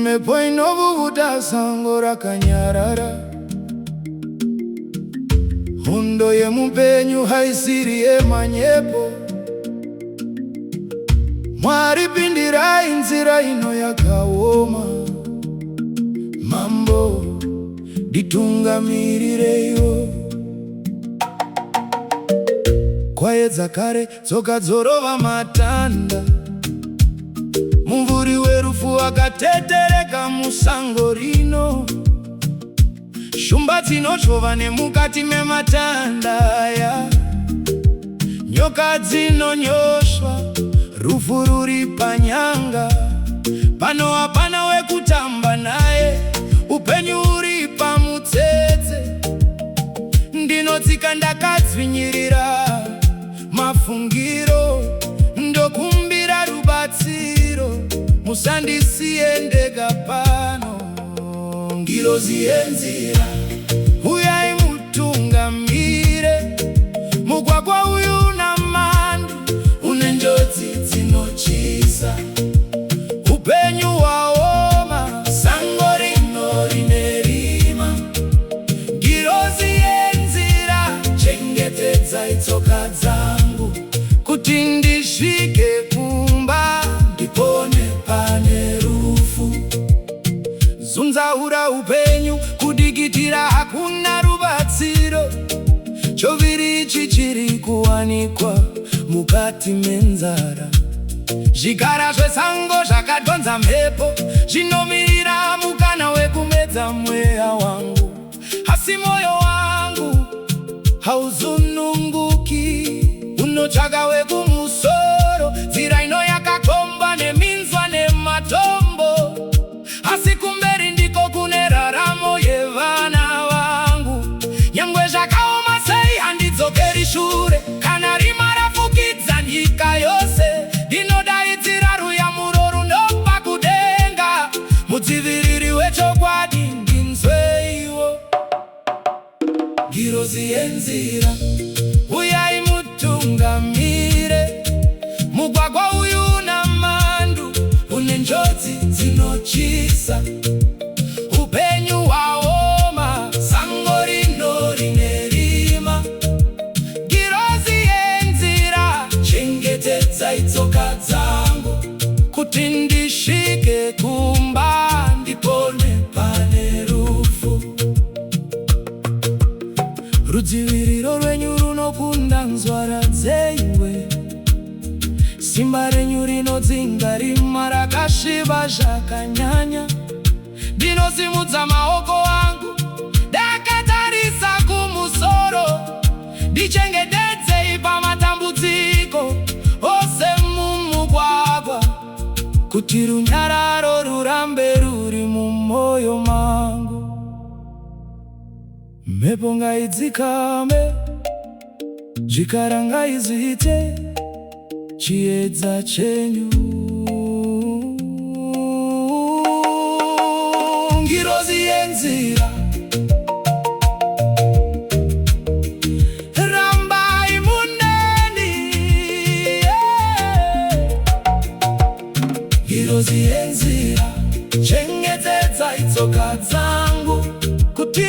Mhepo inovuvuta, sango rakanyarara. Hondo yemupenyu haisiri yemanyepo. Mwari, pindirai, nzira ino yakaoma. Mambo, nditungamirireiwo. Kwaedza kare, tsoka dzorova matanda. Mumvuri werufu wakatetereka musango rino. Shumba dzinodzvova nemukati mematanda aya. Nyoka dzinonyoswa, rufu ruri panyanga. Pano hapana wekutamba naye, upenyu uri pamutsetse. Ndinotsika ndakadzvinyirira mafungiro, ndokumbira rubatsiro, musandisiye ndega pano. Ngirozi yenzira, uyai mutungamire. Mugwagwa uyu una mandu, une njodzi dzinotyisa. Upenyu hwaoma, sango rino rine rima. Ngirozi yenzira, chengetedzai tsoka dzangu kuti ndisvike kumba, ndipone pane rufu. Zunzaura upenyu, kudikitira hakuna rubatsiro. Choviri ichi chiri kuwanikwa mukati menzara. Zvikara zvesango zvakadhonza mhepo, zvinomirira mukana wekumedza mweya wangu, asi moyo wangu hauzununguki, unotsvaka wekumusoro. Nzira ino yakakomba neminzwa nematombo, asi kumberi ndiko kune raramo yevana vangu. Nyangwe zvakaoma sei, handidzokeri shure. Kana rima rafukidza nyika yose, ndinodaidzira ruyamuro runobva kudenga. Mudziviriri wechokwadi, ndinzweiwo. Ngirozi yenzira, uyai mutungamire. Mugwagwa uyu una mandu, une njodzi dzinotyisa. Upenyu hwaoma, sango rino rine rima. Ngirozi yenzira, chengetedzai tsoka dzangu kuti ndisvike kumba, ndipone pane rufu. Rudziviriro rwenyu runokunda nzwara dzeiwe. Simba renyu rinodzinga rima rakasviba zvakanyanya. Ndinosimudza maoko angu ndakatarisa kumusoro. Ndichengetedzei pamatambudziko ose mumugwagwa, kuti runyararo rurambe ruri mumwoyo mangu. Mhepo ngaidzikame, zvikara ngaizviite chiedza chenyu. Ngirozi yenzira, rambai muneni, yeah. Ngirozi yenzira, chengetedzai tsoka dzangu kuti